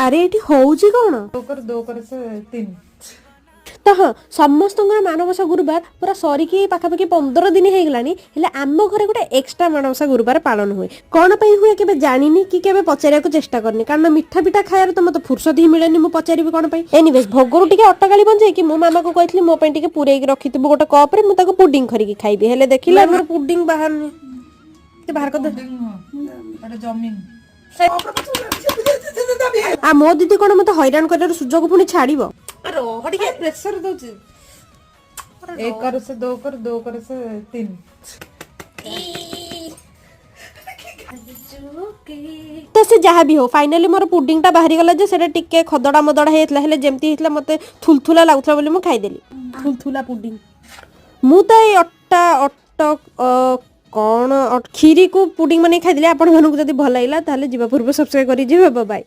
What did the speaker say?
ଆରେ, ଏଠି ହଉଛି କଣ? दो कर, दो कर से तीन। ତ ହଁ, ସମସ୍ତଙ୍କର ମାଣବସା ଗୁରୁବାର ପୁରା ସରିକି ପାଖାପାଖି 15 ଦିନ ହେଇଗଲାଣି। ହେଲେ ଆମ ଘରେ ଗୋଟେ ଏକ୍ସଟ୍ରା ମାଣବସା ଗୁରୁବାର ପାଳନ ହୁଏ। କଣ ପାଇଁ ହୁଏ କେବେ ଜାଣିନି କି କେବେ ପଚାରିବାକୁ ଚେଷ୍ଟା କରିନି, କାରଣ ମିଠା ପିଠା ଖାଇବାରେ ତ ମତେ ଫୁର୍ସତ ହିଁ ମିଳେନି, ମୁଁ ପଚାରିବି କଣ ପାଇଁ? ଏନିୱେଜ, ଭୋଗରୁ ଟିକେ ଅଟକାଳି ବଞ୍ଚେଇକି ମୁଁ ମାମାକୁ କହିଥିଲି, ମୋ ପାଇଁ ଟିକେ ପୁରେଇକି ରଖିଥିବୁ ଗୋଟେ କପରେ, ମୁଁ ତାକୁ ପୁଡିଂ କରିକି ଖାଇବି। ହେଲେ ଦେଖିଲା ମୋର ପୁଡିଂ ବାହାରୁନି। ଟିକେ ବାହାର କରିଦେ। ଏଟା ଜମିନ। ଆଉ ମୋ ଦିଦି କଣ ମତେ ହଇରାଣ କରିବାର ସୁଯୋଗ ପୁଣି ଛାଡିବ? ରହ ଟିକେ, ପ୍ରେସର ଦଉଛି। एक कर से दो कर, दो कर से तीन। ତ ସେ ଯାହା ବି ହଉ, ଫାଇନାଲି ମୋର ପୁଡିଂଟା ବାହାରିଗଲା ଯେ ସେଟା ଟିକେ ଖଦଡ଼ା ମଦଡ଼ା ହେଇଯାଇଥିଲା। ହେଲେ ଯେମିତି ହେଇଥିଲା, ମତେ ଥୁଲଥୁଲା ଲାଗୁଥିଲା ବୋଲି ମୁଁ ଖାଇଦେଲି ଥୁଲଥୁଲା ପୁଡିଂ। ମୁଁ ତ ଏଇ ଅଟା ଅଟ କଣ କ୍ଷୀରିକୁ ପୁଡିଂ ବନେଇ ଖାଇଦେଲି। ଆପଣମାନଙ୍କୁ ଯଦି ଭଲ ଲାଗିଲା, ତାହେଲେ ଯିବା ପୂର୍ବରୁ ସବସ୍କ୍ରାଇବ କରି ଯିବେ। ବାଏ।